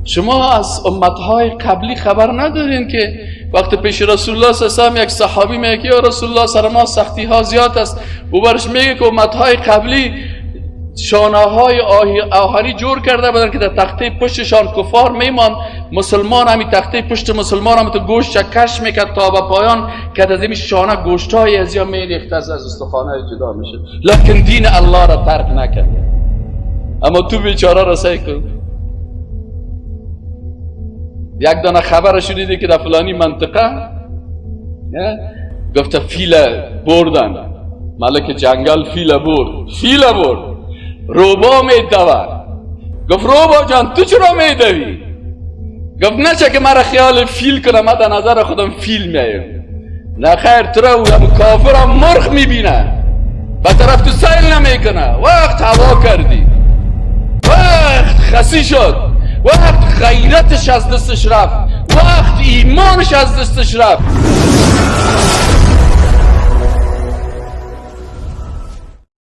شما از امتهای قبلی خبر ندارین که وقتی پیش رسول الله صلی الله علیه و یک صحابی میگه یا رسول الله سر ما سختی ها زیاد است، او برش میگه که امتهای قبلی شانه های آهنی جور کرده بودن که در تخته پشتشان کفار میمان، مسلمان همی تخته پشت مسلمان هم تو گوشت کش میکرد تا به پایان که از این شانه گوشت های از یا میریخت از استخوان‌های جدا میشد، لکن دین الله را ترک نکرد. اما تو بیچاره را سعی کن یک دانه خبر شنیدی که در فلانی منطقه گفته فیل بردن، ملک جنگل فیل برد، فیل برد، روبا میدوه. گفت روبا جان تو چرا میدوی؟ گفت نچه که مرا خیال فیل کنم، من در نظر خودم فیل میایم. نه خیر، تو را کافرم مرغ میبینه به طرف تو سیل نمیکنه. وقت هوا کردی، وقت خسی شد، وقت غیرتش از دستش رفت، وقت ایمانش از دستش رفت.